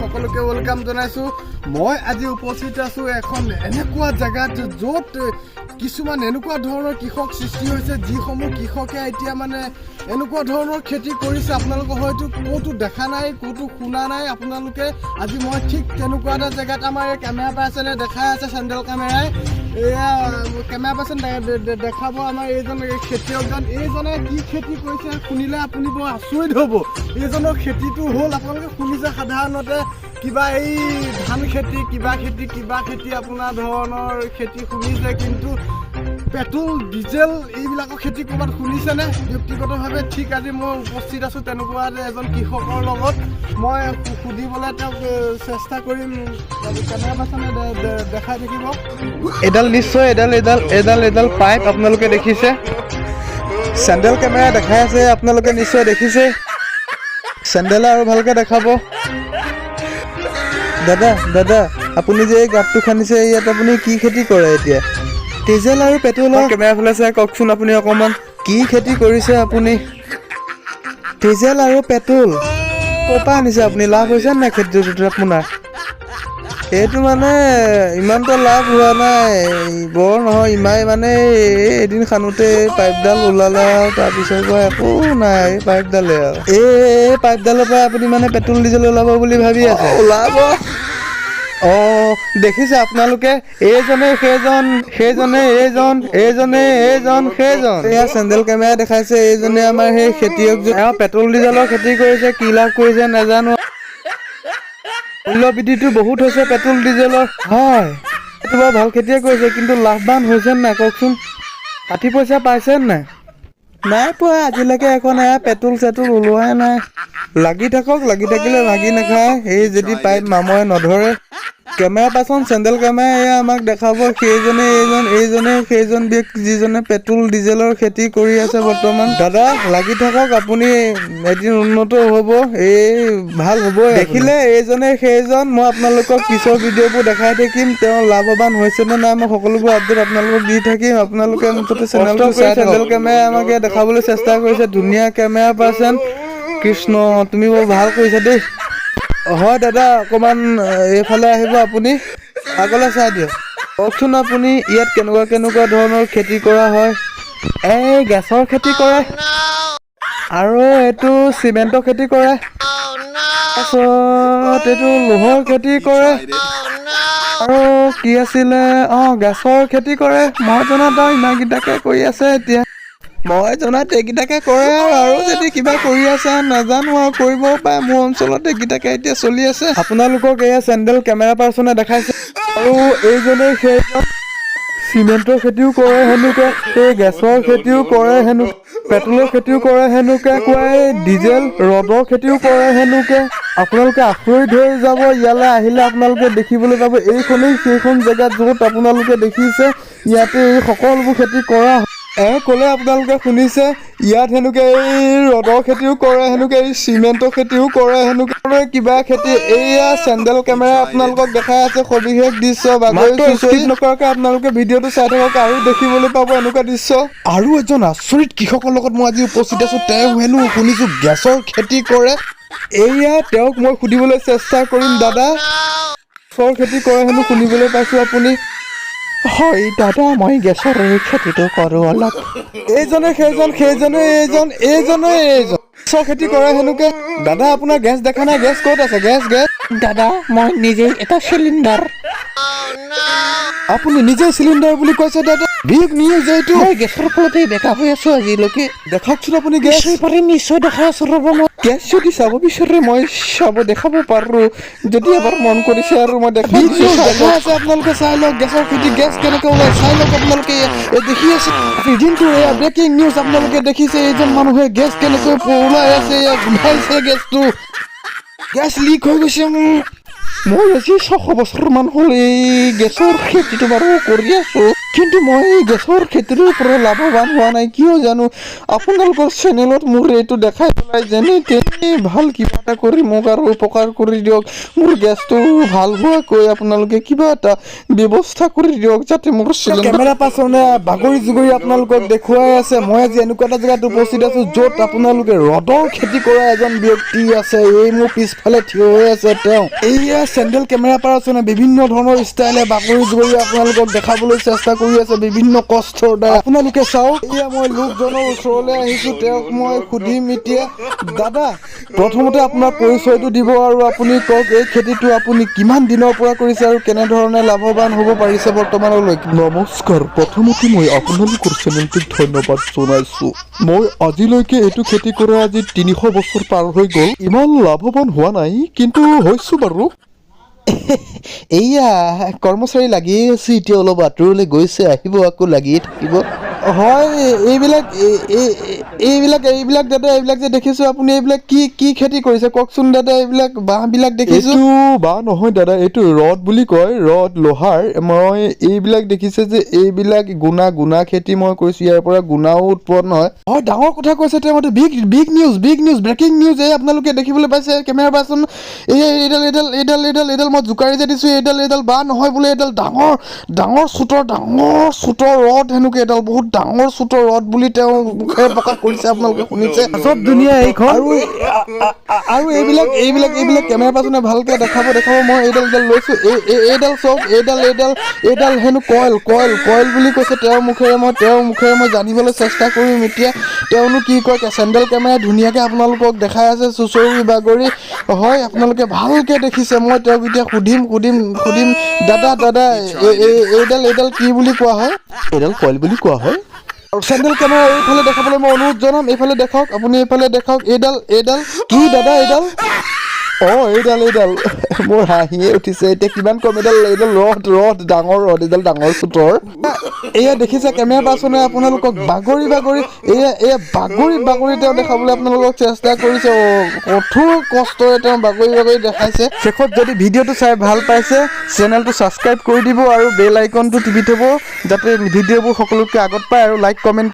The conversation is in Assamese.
সকলোকে welcome জনাইছোঁ। মই আজি উপস্থিত আছোঁ এখন এনেকুৱা জেগাত, য'ত কিছুমান এনেকুৱা ধৰণৰ কৃষক সৃষ্টি হৈছে, যিসমূহ কৃষকে এতিয়া মানে এনেকুৱা ধৰণৰ খেতি কৰিছে, আপোনালোকে হয়তো ক'তো দেখা নাই, ক'তো শুনা নাই আপোনালোকে। আজি মই ঠিক তেনেকুৱা এটা জেগাত, আমাৰ এই কেমেৰা পাৰ্চনে দেখাই আছে, চেণ্ডেল কেমেৰাই, এয়া কেমেৰা পাৰ্চন দেখাব। আমাৰ এইজন এই খেতিয়কজন, এইজনে কি খেতি কৰিছে শুনিলে আপুনি বৰ আচৰিত হ'ব। এইজনৰ খেতিটো হ'ল, আপোনালোকে শুনিছে সাধাৰণতে কিবা এই ধান খেতি, কিবা খেতি, কিবা খেতি, আপোনাৰ ধৰণৰ খেতি শুনিছে, কিন্তু পেট্ৰল ডিজেল এইবিলাকৰ খেতি ক'ৰবাত শুনিছেনে ব্যক্তিগতভাৱে? ঠিক আজি মই উপস্থিত আছোঁ তেনেকুৱা এজন কৃষকৰ লগত। মই সুধিবলৈ তেওঁক চেষ্টা কৰিম। কেমেৰা পাৰ্চনে দেখাই থাকিব। এডাল নিশ্চয় এডাল এডাল এডাল এডাল পাইপ আপোনালোকে দেখিছে। চেণ্ডেল কেমেৰা দেখাই আছে, আপোনালোকে নিশ্চয় দেখিছে। চেণ্ডেলে আৰু ভালকে দেখাব। দাদা, দাদা, আপুনি যে এই গাঁতটো খান্দিছে, ইয়াত আপুনি কি খেতি কৰে এতিয়া? ডিজেল আৰু পেট্ৰলৰ। কেমেৰা ফালে চাই কওকচোন আপুনি অকণমান, কি খেতি কৰিছে আপুনি? ডিজেল আৰু পেট্ৰল ক'ৰ পৰা আনিছে আপুনি? লাভ হৈছে নাই খেতিটোত আপোনাৰ? এইটো মানে ইমানটা লাভ হোৱা নাই, বৰ নহয় ইমান মানে এই এদিন খান্দোতে এই পাইপডাল ওলালে আৰু তাৰপিছৰ পৰা একো নাই। এই পাইপডালে আৰু এই পাইপডালৰ পৰা আপুনি মানে পেট্ৰল ডিজেল ওলাব বুলি ভাবি আছে? ওলাব। অঁ, দেখিছে আপোনালোকে, এইজনে সেইজন, সেইজনে এইজন, এইজনে এইজন, সেইজন। এয়া চেণ্ডেল কেমেৰা দেখাইছে, এইজনে আমাৰ সেই খেতিয়কজন। এওঁ পেট্ৰল ডিজেলৰ খেতি কৰিছে, কি লাভ কৰিছে নাজানো। মূল্য বৃদ্ধিটো বহুত হৈছে পেট্ৰল ডিজেলৰ। হয়, এইটো বাৰু ভাল খেতিয়ে কৰিছে, কিন্তু লাভৱান হৈছে নাই কওকচোন? 60 পইচা পাইছে নাই? নাই পোৱা আজিলৈকে। এখন এয়া পেট্ৰল চেট্ৰল ওলোৱাই নাই। লাগি থাকক, লাগি থাকিলে ভাগি নাখায়। এই যদি পাইপ মামৰে নধৰে। কেমেৰা পাৰ্চন চেণ্ডেল কেমেৰা এয়া আমাক দেখাব, সেইজনে এইজন, এইজনে সেইজন ব্যক্তি, যিজনে পেট্ৰল ডিজেলৰ খেতি কৰি আছে বৰ্তমান। দাদা, লাগি থাকক আপুনি, এদিন উন্নত হ'ব, এই ভাল হ'ব। দেখিলে, এইজনে সেইজন। মই আপোনালোকক পিছৰ ভিডিঅ'বোৰ দেখাই থাকিম, তেওঁ লাভৱান হৈছে নে নাই, মই সকলোবোৰ আপডেট আপোনালোকক দি থাকিম। আপোনালোকে মুঠতে চেনেলটো চাই। চেণ্ডেল কেমেৰাই আমাক ইয়াত দেখাবলৈ চেষ্টা কৰিছে। ধুনীয়া কেমেৰা পাৰ্চন। কৃষ্ণ, তুমি বৰ ভাল কৰিছা দেই। হয় দাদা, অকণমান এইফালে আহিব আপুনি, আগলৈ চাই দিয়ক। কওকচোন আপুনি, ইয়াত কেনেকুৱা কেনেকুৱা ধৰণৰ খেতি কৰা হয়? এই গেছৰ খেতি কৰে আৰু এইটো চিমেণ্টৰ খেতি কৰে, তাৰপাছত এইটো লোহৰ খেতি কৰে আৰু কি আছিলে, অঁ, গেছৰ খেতি কৰে। মই জনাত আৰু ইমানকেইটাকে কৰি আছে এতিয়া। মই জনাত এইকেইটাকে কৰে আৰু যদি কিবা কৰি আছে নাজানো আৰু, কৰিবও পাৰে। মোৰ অঞ্চলত এইকেইটাকে এতিয়া চলি আছে। আপোনালোকক এয়া চেণ্ডেল কেমেৰা পাৰ্চনে দেখাইছে আৰু এইজনে সেইজন। চিমেণ্টৰ খেতিও কৰে হেনুকে, এই গেছৰ খেতিও কৰে হেনো, পেট্ৰলৰ খেতিও কৰে হেনুকে, কোৱাই ডিজেল ৰডৰ খেতিও কৰে হেনুকে। আপোনালোকে আচৰিত হৈ যাব। ইয়ালৈ আহিলে আপোনালোকে দেখিবলৈ পাব, এইখনেই সেইখন জেগাত য'ত আপোনালোকে দেখিছে ইয়াতে এই সকলোবোৰ খেতি কৰা হয়। এওঁ ক'লে, আপোনালোকে শুনিছে, ইয়াত হেনুকে এই ৰডৰ খেতিও কৰে হেনুকে, এই চিমেণ্টৰ খেতিও কৰে হেনুকে, আৰু কিবা খেতি। এইয়া চেণ্ডেল কেমেৰা আপোনালোকক দেখাই আছে সবিশেষ দৃশ্য। বাগৰি স্কিপ নকৰাকৈ আপোনালোকে ভিডিঅ'টো চাই থাকক আৰু দেখিবলৈ পাব এনেকুৱা দৃশ্য। আৰু এজন আচৰিত কৃষকৰ লগত মই আজি উপস্থিত আছোঁ। তেওঁ হেনো শুনিছোঁ গেছৰ খেতি কৰে। এইয়া তেওঁক মই সুধিবলৈ চেষ্টা কৰিম। দাদা, গেছৰ খেতি কৰে হেনো শুনিবলৈ পাইছোঁ আপুনি? হয় দাদা, মই গেছৰ খেতিটো কৰোঁ অলপ। এইজনে সেইজন, সেইজনে এইজন, এইজনে এইজন। গেছৰ খেতি কৰে হেনুকে। দাদা, আপোনাৰ গেছ দেখা নাই, গেছ ক'ত আছে? Gas, gas? দাদা, মই নিজেই এটা চিলিণ্ডাৰ। আপুনি নিজেই চিলিণ্ডাৰ বুলি কৈছে দাদা? বিগ নিউজ এইটো। মই গেছৰ ফলতেই বেকা হৈ আছো আজিলৈকে। দেখাওকচোন আপুনি গেছ। নিশ্চয় পাৰিম, নিশ্চয় দেখাই আছো, ৰ'ব। মই গেছ যদি চাব বিচাৰে, মই চাব দেখাব পাৰোঁ। যদি এবাৰ মন কৰিছে আৰু মই দেখাই বিগ দিছোঁ, নিউজ চাই দেখা লওক। আছে, আপোনালোকে চাই লওক গেছৰ খেতি, গেছ কেনেকৈ ওলাই চাই লওক আপোনালোকে। এই দেখি আছে আজিৰ দিনটো এয়া ব্ৰেকিং নিউজ। আপোনালোকে দেখিছে এইজন মানুহে গেছ কেনেকৈ ওলাই আছে, এয়া গোন্ধাইছে গেছটো, গেছ লিক হৈ গৈছে। মই আজি 600 বছৰমান হ'ল এই গেছৰ খেতিটো বাৰু কৰি আছো। কিন্তু মই এই গেছৰ খেতিৰ পৰা লাভৱান হোৱা নাই, কিয় জানো। আপোনালোকৰ চেনেলত মোৰ এইটো দেখাই পেলাই যেনে তেনে ভাল কিবা এটা কৰি মোক আৰু উপকাৰ কৰি দিয়ক। মোৰ গেছটো ভাল হোৱাকৈ আপোনালোকে কিবা এটা ব্যৱস্থা কৰি দিয়ক, যাতে মোৰ চিলিণ্ডাৰ কেমেৰা পাৰ্চনে বাগৰি জুগৰি আপোনালোকক দেখুৱাই আছে। মই আজি এনেকুৱা এটা জেগাত উপস্থিত আছো, য'ত আপোনালোকে ৰডৰ খেতি কৰা এজন ব্যক্তি আছে। এই মোৰ পিছফালে থিয় হৈ আছে তেওঁ। এইয়া চেণ্ডেল কেমেৰা পাৰ্চনে বিভিন্ন ধৰণৰ ষ্টাইলে বাগৰি জুগৰি আপোনালোকক দেখাবলৈ চেষ্টা কৰি আছে বিভিন্ন কষ্টৰ দ্বাৰা। আপোনালোকে চাওক, এয়া মই লোকজনৰ ওচৰলৈ আহিছো, তেওঁক মই সুধিম এতিয়া। দাদা, প্ৰথমতে আপোনাৰ পৰিচয়টো দিব আৰু আপুনি কওক, এই খেতিটো আপুনি কিমান দিনৰ পৰা কৰিছে আৰু কেনেধৰণে লাভৱান হ'ব পাৰিছে বৰ্তমানলৈকে? নমস্কাৰ। প্ৰথমতে মই আপোনালোকৰ চেনেলটোক ধন্যবাদ জনাইছোঁ। মই আজিলৈকে এইটো খেতি কৰা আজি 300 বছৰ পাৰ হৈ গ'ল। ইমান লাভৱান হোৱা নাই, কিন্তু হৈছোঁ বাৰু। এইয়া কৰ্মচাৰী লাগিয়ে আছে। এতিয়া অলপ আঁতৰলৈ গৈছে, আহিব, আকৌ লাগিয়ে থাকিব। হয়, এইবিলাক এইবিলাক এইবিলাক দাদা, এইবিলাক যে দেখিছোঁ আপুনি, এইবিলাক কি কি খেতি কৰিছে কওকচোন দাদা। এইবিলাক বাঁহবিলাক দেখিছোঁ। এইটো বাঁহ নহয় দাদা, এইটো ৰড বুলি কয়, ৰড লোহাৰ। মই এইবিলাক দেখিছে যে, এইবিলাক গুণা গুণা খেতি মই কৰিছোঁ। ইয়াৰ পৰা গুণাও উৎপন্ন হয়। হয়, ডাঙৰ কথা কৈছে তেওঁ। Big big news, big news, breaking news. এই আপোনালোকে দেখিবলৈ পাইছে, কেমেৰা পাৰ্চন, এই এইডাল এইডাল এইডাল এইডাল এইডাল মই জোকাৰি যে দিছোঁ, এইডাল এইডাল বাঁহ নহয় বোলে, এইডাল ডাঙৰ ডাঙৰ চুটৰ ডাঙৰ চুটৰ ৰড হেনোকে। এইডাল বহুত ডাঙৰ চুটৰ ৰড বুলি তেওঁ মুখেৰে প্ৰকাশ কৰিছে, আপোনালোকে শুনিছে। চব ধুনীয়া এইখন। আৰু এইবিলাক এইবিলাক এইবিলাক কেমেৰা পাৰ্চনে ভালকে দেখাব দেখাব। মই এইডাল এইডাল লৈছোঁ। এই এইডাল চাওক, এইডাল এইডাল এইডাল হেনো কইল কইল কইল বুলি কৈছে তেওঁৰ মুখেৰে। মই তেওঁৰ মুখেৰে মই জানিবলৈ চেষ্টা কৰিম এতিয়া তেওঁনো কি কয়। চেণ্ডেল কেমেৰাই ধুনীয়াকৈ আপোনালোকক দেখাই আছে চুচৰি বাগৰি। হয়, আপোনালোকে ভালকৈ দেখিছে। মই তেওঁক এতিয়া সুধিম সুধিম সুধিম। দাদা দাদা, এইডাল এইডাল কি বুলি কোৱা হয়? এইডাল কইল বুলি কোৱা হয়। আৰু চেণ্ডেল কেমেৰা এইফালে দেখাবলৈ মই অনুৰোধ জনাম। এইফালে দেখাওক আপুনি, এইফালে দেখাওক। এইডাল এইডাল কি দাদা, এইডাল? অঁ, এইডাল এইডাল, মোৰ হাঁহিয়ে উঠিছে এতিয়া, কিমান কম। এইডাল এইডাল ৰড ৰড ডাঙৰ ৰড, এইডাল ডাঙৰ চুটৰ। এয়া দেখিছে, কেমেৰা পাৰ্চনে আপোনালোকক বাগৰি বাগৰি, এয়া এয়া বাগৰি বাগৰি তেওঁ দেখাবলৈ আপোনালোকক চেষ্টা কৰিছে। কঠোৰ কষ্টৰে তেওঁ বাগৰি বাগৰি দেখাইছে। শেষত যদি ভিডিঅ'টো চাই ভাল পাইছে, চেনেলটো ছাবস্ক্ৰাইব কৰি দিব আৰু বেল আইকনটো টিপি থ'ব, যাতে ভিডিঅ'বোৰ সকলোতকৈ আগত পায়, আৰু লাইক, কমেণ্ট।